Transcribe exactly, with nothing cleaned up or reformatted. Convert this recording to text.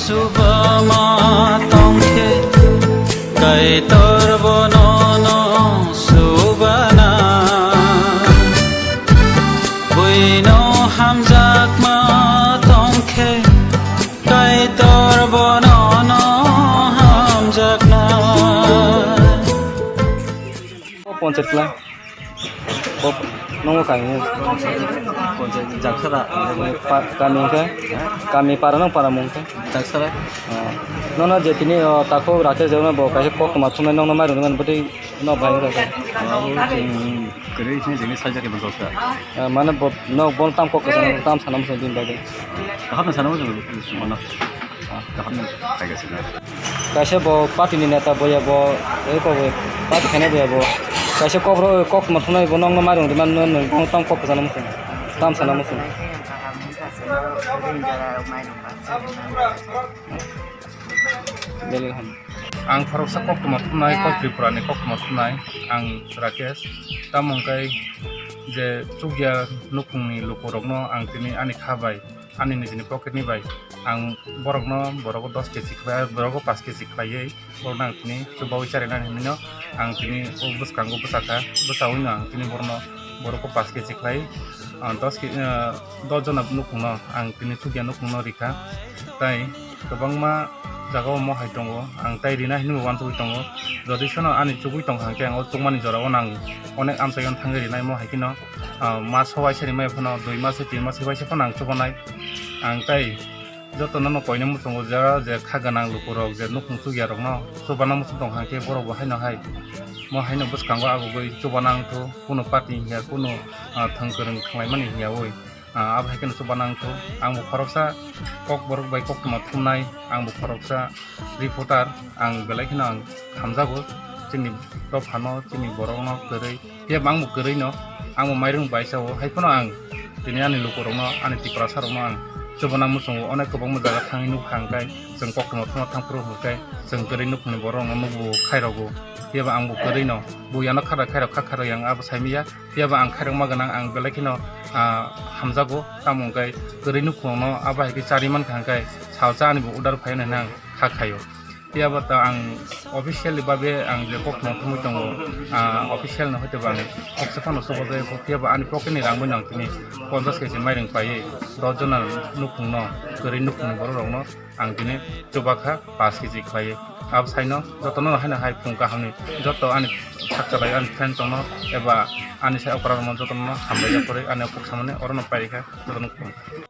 Chubama tongkhe, Kaitor bono no chubana. Buino hamjakma tongkhe, Kaitor bono no hamjakna. Ponchayat kla. Bo nongo kainwi. Jaksara. Pa-, kami hwnkhe? Kami para nang para mung khe? Jaksara. Oh. Nono je tini, oh, takhuk Rakesh Debbarma bo kaisa koktwma thumnai nokno mairum nani bwtwi no bai wngkha khe. Oh, hmm, kwrwi sini jini sajak eba joksa. Eh, mane bo, no, bo tam kok kwchang tam sana muchung bini bagwi. Kaham sana muchung mano. Kaham khaigasi na. Kaisa bo party ni neta boya bo, eko bo party khaina boya bo. Kaisa kok ro, kok ma thunai bo nokno mairum di man no, no, tam kok kwchang muchung. Tam sana muchung. Belai kaham. Ang khoroksa koktwma thumnai, kok Tripura ni koktwma thumnai, ang Rakesh. Tamo hwnkhe je chukya nukhungni lukurokno ang tini ani kha bai, ani nijini pocket ni bai ang borokno, borogo dos kg khlai, borogo paanch kg khlaiwi, borokno ang tini chubaui charinani hinwi no ang tini o bwskango bwsakha, bwsaui no ang tini borokno, borokgo paanch kg khlai, ah, dos kg, ah, dos jona nukhungno ang tini chukya nukhungno rikha, tai kwbangma jagao mo hai tongo, ang tai rina hinwi uansugwi tongo. Jodi sono ani chugwi tongkha hwnkhe ang o chukmani jorao nang onek amchaio thangwi rinai mo hai kheno, ah, ma sobai sari mai phano dui mas, tin mas bai se phano ang chubanai. Ang tai jotono no koina muchungo, jara je kha gwnang lukurok je nukhung chukyarokno chubana muchung tongkha hwnkhe borok bo haino hai mo haino bwskango agugwi chubana wngthu, kunu party hiya, kunu, ah, thwng kwrwng khlaimani hiyaui. Ah, abo hai kheno chubana wngthu. Ang bo khoroksa kokborok bai koktwma thumnai, ang bo khoroksa reporter, ang belai kheno ang hamjago chini dophano, chini borokno kwrwi. Phiya bo ang bo kwrwi no, ang bo mairum bai sao, hai phano ang tini ani lukurokno, ani Tiprasarokno ang chubana muchungo, onek kwbangma jaga thangwi nukha hwnkhe, chwng koktwma thumna thangphuru hwnkhe, chwng kwrwi nukhungni borokno nukbo khairogo. Phiya bo ang bo kwrwi no, bo yano khara khairok kha kharwi ang abo saimanya. Phiya ba ang khairokma gwnang, ang belai kheno, ah, hamjago, tamo hwnkhe kwrwi nukhungno abo hai khe charwi mankha hwnkhe salsa ani bo order phai hwnwi ang kha khaio. Phiya ba ta ang officially babe ang je koktwma thumwi tongo, ah, official no hoite ba ang khoksa phano chubajago, phiya ba ani pocket ni rang bai no ang tini ponchash kg mairum paiwi dos jona nukhungno, kwrwi nukhungni borok rokno ang tini chubakha paanch kg khlaiwi. Abo saino jotono haino hai phung kahamni joto ani sak chalai ani friend tongno eba ani sai okra rokno jotono hambai yaphurwi ani kok samani orono pairikha jotono khulumkha.